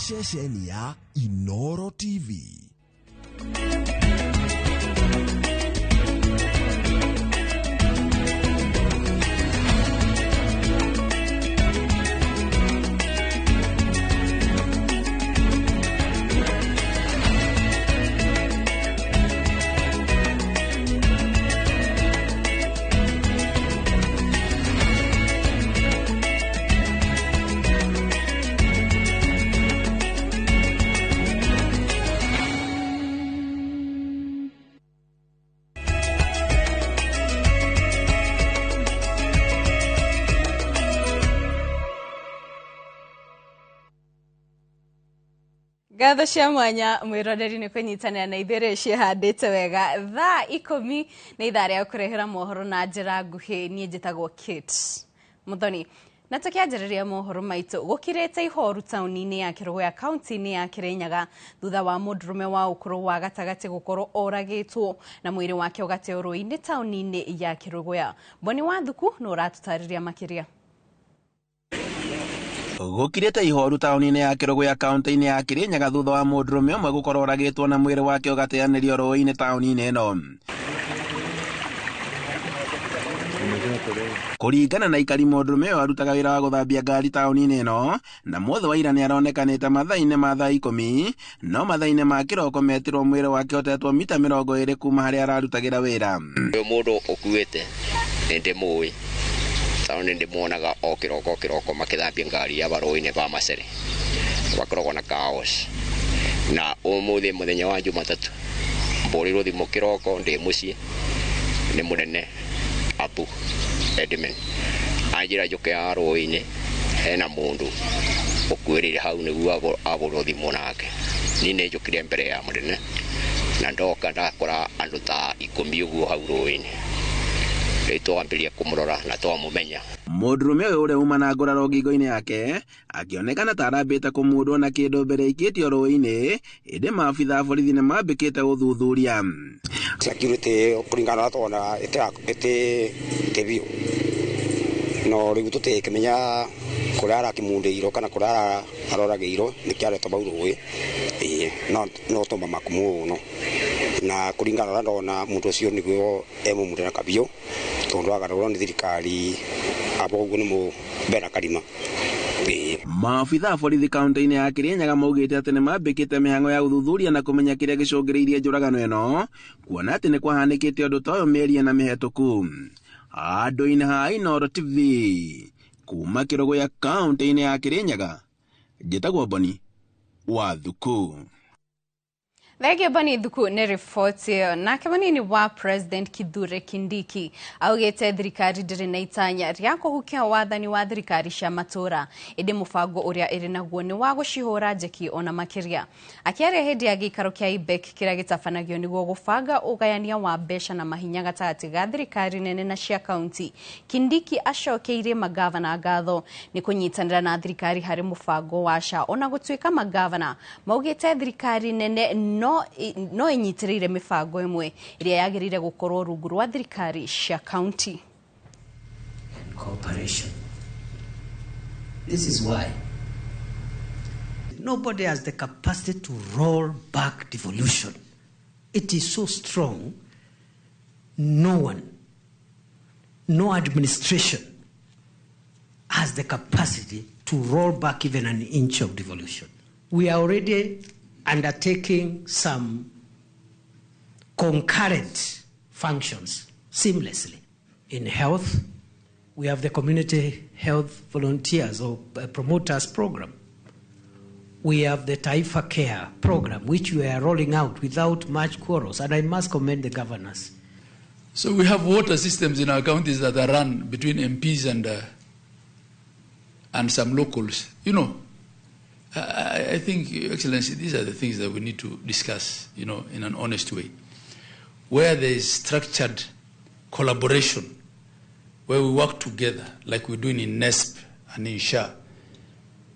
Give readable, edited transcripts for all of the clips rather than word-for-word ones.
Ceceni ya Inoro TV. Ngatho cia mwanya mwiroreri ni kunyitanira na ithuĩ cihandĩte wega thaa 10 nĩ ithaa rĩa kũrehera mohoro na njĩra nguhĩ. Niĩ njĩtagwo Kate Muthoni na tukianjĩrĩria mohoro maitũ gũkirĩte ihoru taũni-inĩ ya Kĩrũgũya kaunti-inĩ ya Kĩrĩnyaga thutha wa mũndũrũme wa ũkũrũ wa gatagatĩ gũkorwo oragĩtwo na mwĩrĩ wake ũgateo rũĩ-inĩ taũni-inĩ ya Kĩrũgũya. Boni wa Thuku nĩ ũratũtarĩria makĩria. Gũkirĩte ihoru taũni-inĩ ya Kĩrũgũya kaunti-inĩ ya Kĩrĩnyaga thutha wa mũndũrũme ũmwe gũkorwo oragĩtwo na mwĩrĩ wake ũgateanĩrio rũĩ-inĩ taũni-inĩ ĩno. Kũringana na ikari, mũndũrũme ũyũ arutaga wĩra wa gũthambia ngari taũni-inĩ ĩno na mũthĩ wa ira nĩaronekanĩte mathaa-inĩ ma thaa 10, no mathaa-inĩ ma kĩroko metirwo mwĩrĩ wake ũtetwo mita 20 kuma harĩa ararutagĩra wĩra. Ũyũ mũndũ ũkuĩte nĩ ndĩmũĩ tondũ nĩ ndĩmuonaga o kĩroko kĩroko makĩthambia ngari ya barũĩ-inĩ ba Macere bakoragwo na kaos. Na ũmũthĩ mũthenya wa Jumatatũ mbũrĩrwo thimũ kĩroko ndĩ mũciĩ nĩ mũnene Abu Edmund anjĩra njũke ya rũĩ-inĩ hena mũndũ ũkuĩrĩire hau nĩguo abũrwo thimũ nake. Niĩ nĩ njũkire mbere ya mũnene na ndoka ndakora andũ ta 10 ũguo hau rũĩ-inĩ. Rĩu twambĩrĩria kũmũrora na twamũmenya. Mũndũrũme ũyũ ũrĩa uma na nguraro ngingo-inĩ yake akĩonekana ta arambĩte kũmundwo na kĩndũ mbere ikĩtio rũĩ-inĩ, ĩndĩ maabitha a borithi nĩ mambĩkĩte ũthuthuria. Security kũringana na twana ĩtĩ biũ no rĩu tũtikĩmenya kũrĩa arakĩmundĩirwo kana kũrĩa aroragĩirwo nĩkĩaretwo bau rũĩ no tũmamaku mũno na kũringana na ndona mũndũ ũcio nĩguo emũmunde na kabiũ tondũ agarũrwo nĩ thirikari abo ũguo nĩ mũmbera karima. Maabitha a borithi kaunti-inĩ ya Kĩrĩnyaga maugĩte atĩ nĩ mambĩkĩte mĩhang'o ya gũthuthuria na kũmenya kĩrĩa gĩcũngĩrĩirie njũragano ĩno, kuona atĩ nĩ kwahanĩkĩte ũndũ ta ũyũ mĩeri ĩna mĩhetũku. Handũ-inĩ ha Inooro TV kuma Kĩrũgũya kaunti-inĩ ya Kĩrĩnyaga, njĩtagwo Boni wa Thuku. Thengio Boni Thuku nĩ riboti ĩyo. Nake mũnini wa President Kithure Kindiki augĩte thirikari ndĩrĩ na itanya rĩa kũhukia wathani wa thirikari cia matũra, ĩndĩ mũbango ũrĩa ĩrĩ naguo nĩ wa gũcihũra njeki ona makĩria. Akĩaria hĩndĩ ya gĩikaro kĩa IBEC kĩrĩa gĩtabanagio nĩguo gũbanga ũgayania wa mbeca na mahinya gatagatĩ ga thirikari nene na cia kaunti, Kindiki acokeirie magavana ngatho nĩ kũnyitanĩra na thirikari harĩ mũbango wa SHA, ona gũtuĩka magavana maugĩte thirikari nene no ĩnyitĩrĩire mĩbango ĩmwe ĩrĩa yagĩrĩire gũkorwo rungu rwa thirikari cia kaunti. Cooperation. This is why nobody has the capacity to roll back devolution. It is so strong, no one, no administration has the capacity to roll back even an inch of devolution. We are already undertaking some concurrent functions seamlessly. In health, we have the Community Health Volunteers or Promoters Program. We have the Taifa Care Program, which we are rolling out without much quarrels, and I must commend the governors. So we have water systems in our counties that are run between MPs and some locals. You know, I think, Your Excellency, these are the things that we need to discuss, you know, in an honest way. Where there is structured collaboration, where we work together, like we're doing in NESP and in SHA.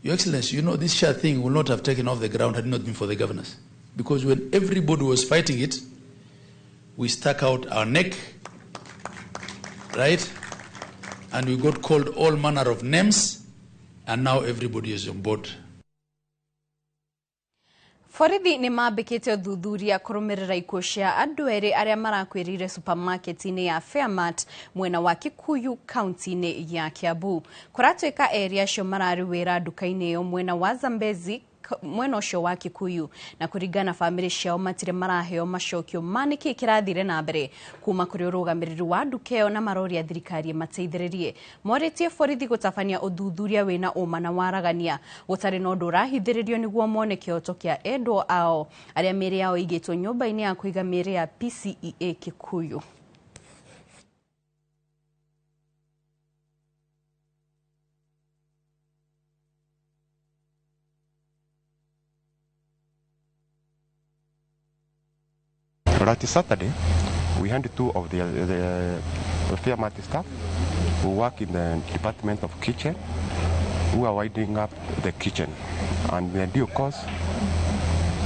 Your Excellency, you know, this SHA thing will not have taken off the ground had it not been for the governors. Because when everybody was fighting it, we stuck out our neck, right? And we got called all manner of names, and now everybody is on board. Borithi nĩ mambĩkĩte ũthuthuria kũrũmĩrĩra ikuũ cia andũ erĩ arĩa marakuĩrĩire supermarket-inĩ ya Fairmart mwena wa Kikuyu kaunti-inĩ ya Kiambu. Kũratuĩka erĩ acio mararĩ wĩra nduka-inĩ ĩyo mwena wa Zambezi mwena ũcio wa Kikuyu, na kũringana bamĩrĩ ciao matirĩ maraheo macokio ma nĩkĩ kĩrathire na mbere kuma kũrĩ ũrũgamĩrĩri wa nduka ĩyo, na maroria thirikari ĩmateithĩrĩrie. Morĩtie borithi gũtabania ũthuthuria wĩna ũma na waragania gũtarĩ na ũndũ ũrahithĩrĩrio nĩguo mone kĩhoto kĩa endwa ao arĩa mĩĩrĩ yao ĩigĩtwo nyũmba-inĩ ya kũiga mĩĩrĩ ya PCEA Kikuyu. Last Saturday, we had two of the Fairmart staff who work in the department of kitchen, who are winding up the kitchen. And in due course,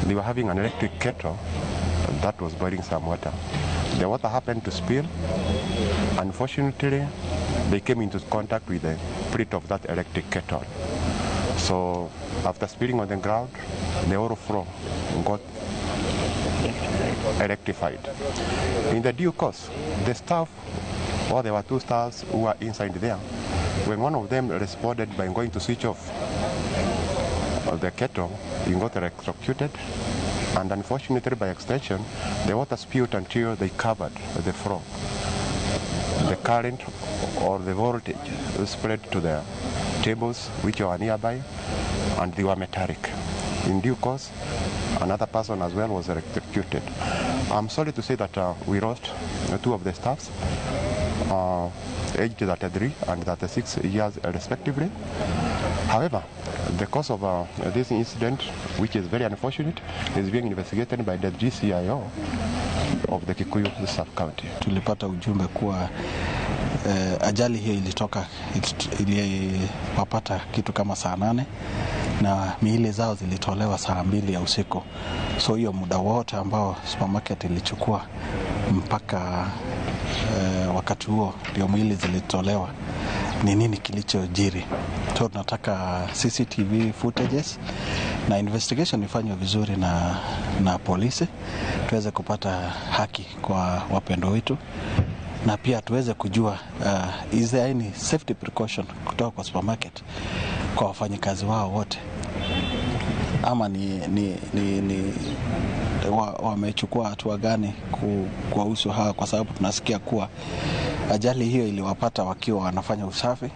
they were having an electric kettle that was boiling some water. The water happened to spill. Unfortunately, they came into contact with the plate of that electric kettle. So after spilling on the ground, the whole floor got electrified. In the due course, the staff, or there were two staffs who were inside there, when one of them responded by going to switch off the kettle, he got electrocuted, and unfortunately by extension, the water spewed until they covered the floor. The current or the voltage spread to the tables which were nearby, and they were metallic. In due course, another person as well was electrocuted. I'm sorry to say that we lost two of the staffs, aged 33 and 36 years respectively. However, the cause of this incident, which is very unfortunate, is being investigated by the GCIO of the Kikuyu sub-county. Tulipata ujumbe kuwa ajali hiyo ilitoka ilipapata kitu kama saa 8 na miili zao zilitolewa saa 2 ya usiku. So hiyo muda wote ambao supermarket ilichukua mpaka wakati huo ndio miili zilitolewa, ni nini kilichojiri? So tunataka CCTV footages na investigation ifanywe vizuri na polisi, tuweze kupata haki kwa wapendwa wetu, na pia tuweze kujua is there any safety precaution kutoka kwa supermarket kwa wafanyikazi wao wote, ama ni wamechukua hatua gani kuwahusu hawa, kwa sababu tunasikia kuwa ajali hiyo iliwapata wakiwa wanafanya usafi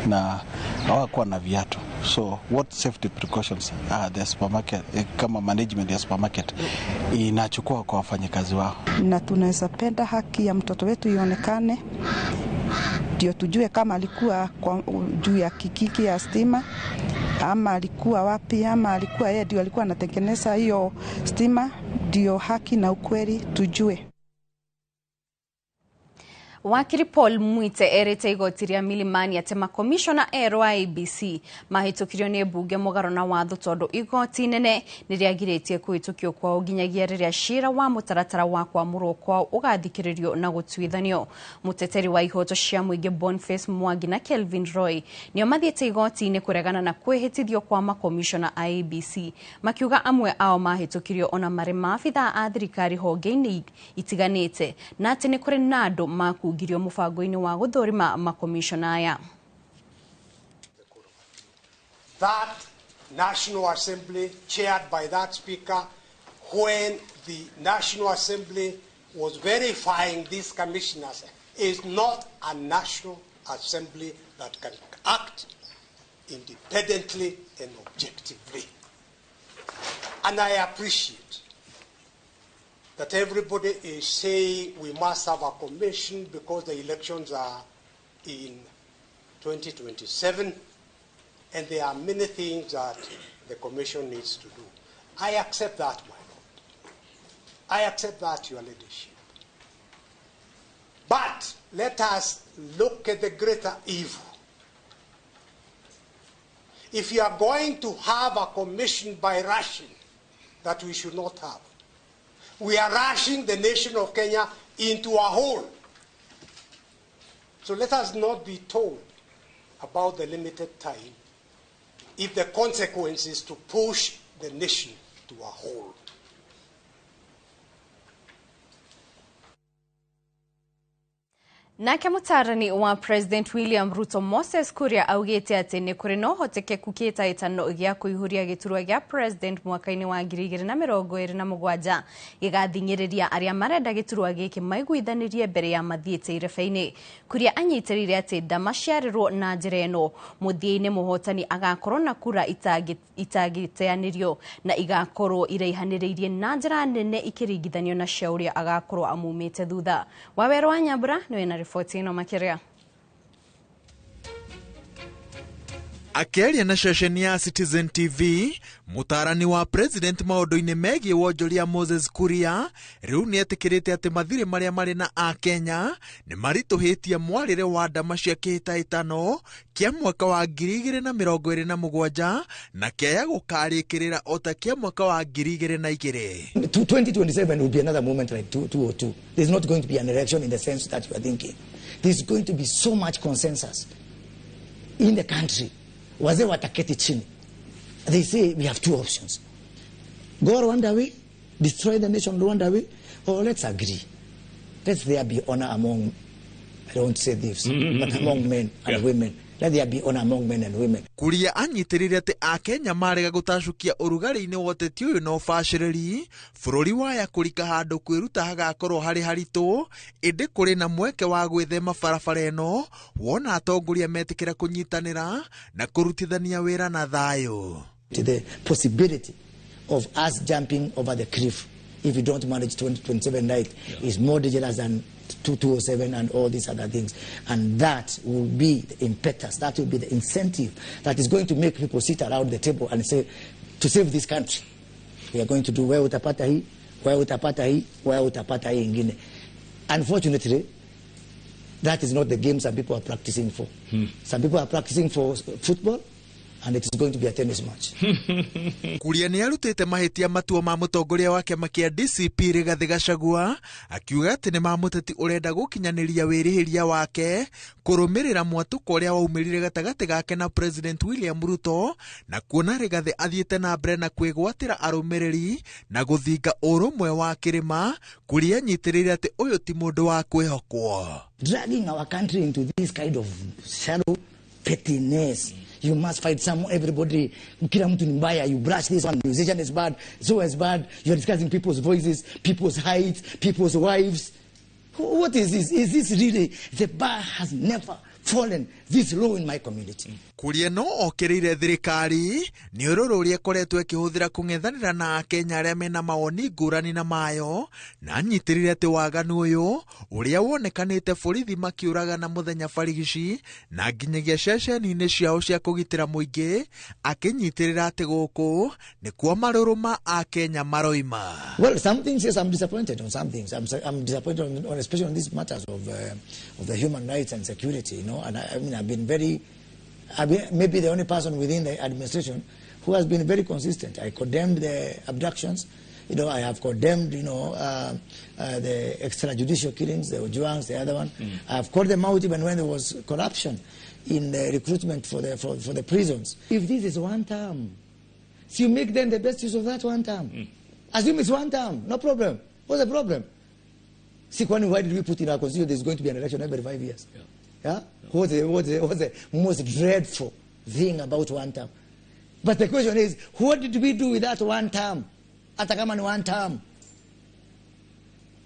na hawakuwa na viatu. So what safety precautions are the supermarket, kama management ya supermarket inachukua kwa wafanyikazi wao? Na tunaweza penda haki ya mtoto wetu ionekane, ndio tujue kama alikuwa juu ya kikiki ya stima ama alikuwa wapi, ama alikuwa yeye ndio alikuwa anatengeneza hiyo stima, ndio haki na ukweli tujue. Wakiri Paul Mwite erete igoti rĩa Milimani atĩ makomishona erũ a IEBC mahĩtũkirio nĩ mbunge mũgarũ na watho tondũ igoti inene nĩ rĩagirĩtie kũhĩtũkio kwao nginyagia rĩrĩa ciira wa mũtaratara wa kwamũrwo kwao ũgathikĩrĩrio na gũtuithanio. Mũteteri wa ihoto cia mũingĩ Boniface Mwangi na Kelvin Roy nĩo mathiĩte igoti-inĩ kũregana na kwĩhĩtithio kwa makomishona a IEBC, makiuga amwe ao mahĩtũkirio ona marĩ maabithaa a thirikari honge-inĩ itiganĩte na atĩ nĩ kũrĩ na andũ makungirio mũbango-inĩ wa gũthũrima makomishona aya. That National Assembly chaired by that speaker, when the National Assembly was verifying these commissioners, is not a National Assembly that can act independently and objectively. And I appreciate that everybody is saying we must have a commission because the elections are in 2027 and there are many things that the commission needs to do. I accept that, my lord. I accept that, your leadership. But let us look at the greater evil. If you are going to have a commission by rushing, that we should not have, we are rushing the nation of Kenya into a hole. So let us not be told about the limited time if the consequence is to push the nation to a hole. Nake mutarani wa President William Ruto Moses Kuria augite ati ni kuri no hotekeku kĩhĩtahĩtano gĩa kũihũria gĩturwa gĩa President mwaka-inĩ wa 2027 gĩgathing'ĩrĩria arĩa marenda gĩturwa gĩkĩ maiguithanĩrie mbere ya mathiĩte irebe-inĩ. Kuria anyitĩrĩire atĩ ndamaciarĩrwo na njĩra ĩno mũthia-inĩ mũhotani agakorwo na kura itangĩteanĩrio na igakorwo iraihanĩrĩirie na njĩra nene ikĩringithanio na cia ũrĩa agakorwo amumĩte thutha. Wawerũ wa Nyambura nĩwe na riboti ĩno makĩria. Akĩaria na ceceni ya Citizen TV, mũtaarani wa president maũndũ-inĩ megiĩ wonjoria Moses Kuria rĩu nĩetĩkĩrĩte atĩ mathirĩ marĩa marĩ na akenya nĩ maritũhĩtie mwarĩre wa ndama cia kĩhĩtahĩtano kĩa mwaka wa 2027 na kĩaya gũkarĩkĩrĩra o ta kĩa mwaka wa 2002. 2027 will be another moment like 2002. There's not going to be an election in the sense that you are thinking. There's going to be so much consensus in the country. Wazee wataketi chini. They say we have two options. Go Rwanda way, destroy the nation Rwanda way, or let's agree. Let there be honor among, I don't say thieves, but among men and women. Let there be honor among men and women. Kuria anyitĩrĩire atĩ akenya marega gũtacũkia ũrugarĩ-inĩ wa ũteti ũyũ na ũbacĩrĩri bũrũri waya kũrika handũ kwĩruta hagakorwo harĩ haritũ, ĩndĩ kũrĩ na mweke wa gwĩthema barabara ĩno wona atongoria metĩkĩra kũnyitanĩra na kũrutithania wĩra na thayũ. The possibility of us jumping over the cliff if we don't manage 2027 right is more dangerous than 2007 and all these other things. And that will be the impetus, that will be the incentive that is going to make people sit around the table and say, to save this country, we are going to do wewe utapata hii, wewe utapata hii, wewe utapata hii ingine. Unfortunately, that is not the game some people are practicing for. Some people are practicing for football, and it is going to be a tennis match. Kuria nĩ arutĩte mahĩtia matua ma mũtongoria wa kĩama kĩa DCP Rigathĩ Gachagua akiuga atĩ nĩ ma mũteti ũrenda gũkinyanĩria wĩrĩhĩria wake kũrũmĩrĩra mwatũko ũrĩa waumĩrire gatagatĩ gake na President William Ruto na kuona Rigathĩ athiĩte na mbere na kwĩgwatĩra arũmĩrĩri na gũthinga ũrũmwe wa kĩrĩma. Kuria anyitĩrĩire atĩ ũyũ ti mũndũ wa kwĩhokwo. Dragging our country into this kind of shallow pettiness. You must fight some, everybody, kila mtu ni mbaya, you brush this one, musician is bad, so is bad, you're discussing people's voices, people's heights, people's wives. What is this? Is this really, the bar has never fallen this low in my community. Kuria no okĩrĩire thirikari nĩ ũrũrũ ũrĩa ĩkoretwo ĩkĩhũthĩra kũng'ethanĩra na akenya arĩa mena mawoni ngũrani na mayo, na anyitĩrĩire atĩ waganu ũyũ ũrĩa wonekanĩte borithi makĩũragana mũthenya barigici na nginyagia ceceni-inĩ ciao cia kũgitĩra mũingĩ, akĩnyitĩrĩra atĩ gũkũ nĩkuo marũrũ ma akenya maroima. Well, some things, yes, I'm disappointed on some things. I'm disappointed on especially on these matters of the human rights and security, you know. And I mean, I've been maybe the only person within the administration who has been very consistent. I condemned the abductions. You know, I have condemned, you know, the extrajudicial killings, the Ojwangs, the other one. I have called them out even when there was corruption in the recruitment for the prisons. If this is one term, so you make them the best use of that one term. Assume it's one term, no problem. What's the problem? See, why did we put in our constitution there's going to be an election every 5 years? Yeah. Yeah? What's the most dreadful thing about one term? But the question is, what did we do with that one term? Hata kama ni one term.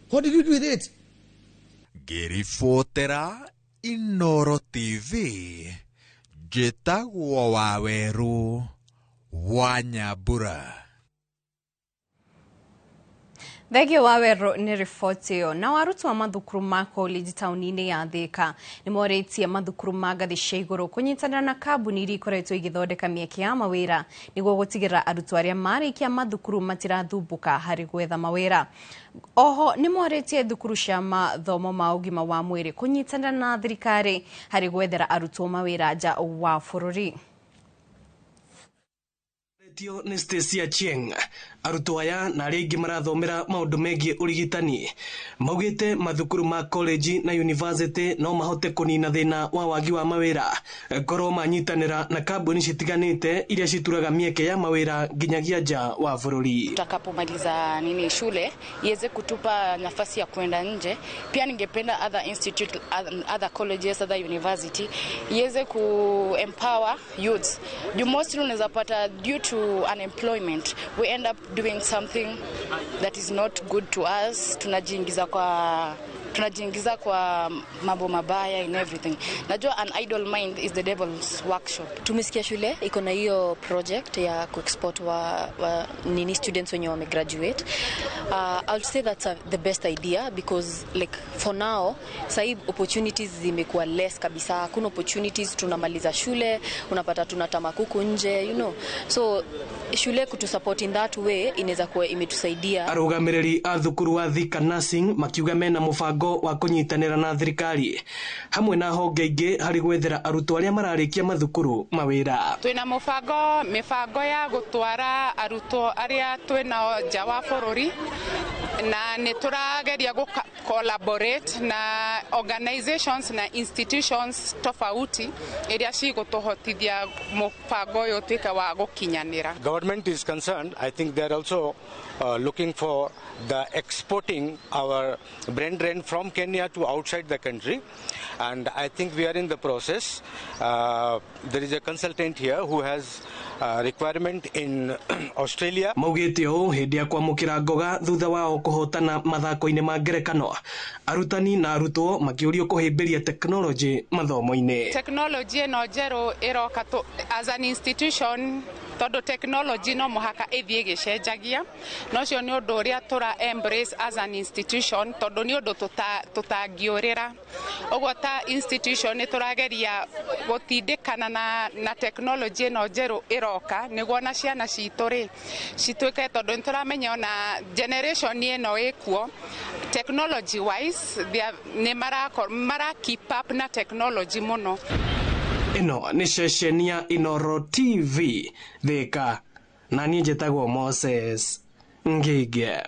What did you do with it? Ngĩribotera Inooro TV, njĩtagwo Wawerũ wa Nyambura. Thengio Wawerũ nĩ riboti ĩyo. Nao arutwo a mathukuru ma college taũni-inĩ ya Thika nĩ morĩtie mathukuru ma ngathĩ cia igũrũ kũnyitanĩra na kambuni iria ikoretwo igĩthondeka mĩeke ya mawĩra nĩguo gũtigĩrĩra arutwo arĩa marĩkia mathukuru matirathumbũka harĩ gwetha mawĩra. Oho nĩ morĩtie thukuru cia mathomo ma ũgima wa mwĩrĩ kũnyitanĩra na thirikari harĩ gwethera arutwo mawĩra nja wa bũrũri. Etio nĩ Stacy Achieng. Arutwo aya na arĩa aingĩ marathomera maũndũ megiĩ ũrigitani maugĩte mathukuru ma college na university no mahote kũnina thĩna wa wagi wa mawĩra korwo manyitanĩra na kambuni citiganĩte iria cituraga mĩeke ya mawĩra nginyagia nja wa bũrũri. Tutakapomaliza nini shule iweze kutupa nafasi ya kwenda nje. Pia ningependa other institute, other colleges, other university iweze ku empower youths. Juu mostly unaweza pata due to unemployment we end up doing something that is not good to us. Tunajiingiza kwa mambo mabaya in everything. Najua an idle mind is the devil's workshop. Tumesikia shule iko na hiyo project ya kuexport wa nini students wenye wamegraduate. I'll say that's the best idea because, like, for now sahii opportunities zimekuwa less kabisa. Hakuna opportunities. Tunamaliza shule, unapata tunatama kuku nje. So shule kutusupport in that way inaweza kuwa imetusaidia. Arũgamĩrĩri a thukuru wa Thika Nursing makiuga mena mũbango wa kũnyitanĩra na thirikari hamwe na honge ingĩ harĩ gwethera arutwo arĩa mararĩkia mathukuru mawĩra. Twina mũbango, mĩbango ya gũtwara arutwo arĩa twĩnao nja wa bũrũri, na nĩ tũrageria gũ collaborate na organizations na institutions tofauti iria cigũtũhotithia mũbango ũyũ ũtuĩke wa gũkinyanĩra. Government is concerned, I think they are also looking for the exporting our brain drain from Kenya to outside the country, and I think we are in the process. There is a consultant here who has requirement in Australia. Maugĩte ũũ hĩndĩ ya kwamũkĩra ngoga thutha wao kũhotana mathako-inĩ ma ngerekano, arutani na arutwo makĩũrio kũhĩmbĩria tekinoronjĩ mathomo-inĩ. Tekinoronjĩ ĩno njerũ ĩroka as an institution, tondũ technology no mũhaka ĩthiĩ ĩgĩcenjagia, na ũcio nĩ ũndũ ũrĩa tũra embrace as an institution, tondũ nĩ ũndũ tũtangĩũrĩra. Ũguo ta institution nĩ tũrageria gũtindĩkana na technology ĩno njerũ ĩroka, nĩguo ona ciana citũ rĩ cituĩke, tondũ nĩ tũramenya ona generation ĩno ĩkuo technology wise nĩ mara keep up na technology mũno. Ĩno nĩ ceceni ya Inoro TV Thika, na niĩ njĩtagwo Moses Ngige.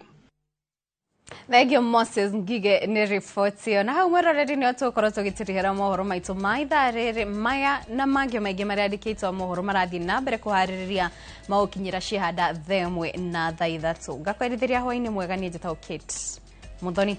Thengio, Moses Ngige, nĩ riboti ĩyo. Na hau, mwĩroreri, nĩo tũgũkorwo tũgĩtĩrĩra mohoro maitũ ma ithaa rĩrĩ. Maya na mangĩ maingĩ marĩa andĩkĩtwo mohoro marathiĩ na mbere kũharĩrĩria magũkinyĩra cihanda 1:00 na 3:00. Ngakwerithĩria hwainĩ mwega. Niĩ njĩtagwo Kate Muthoni.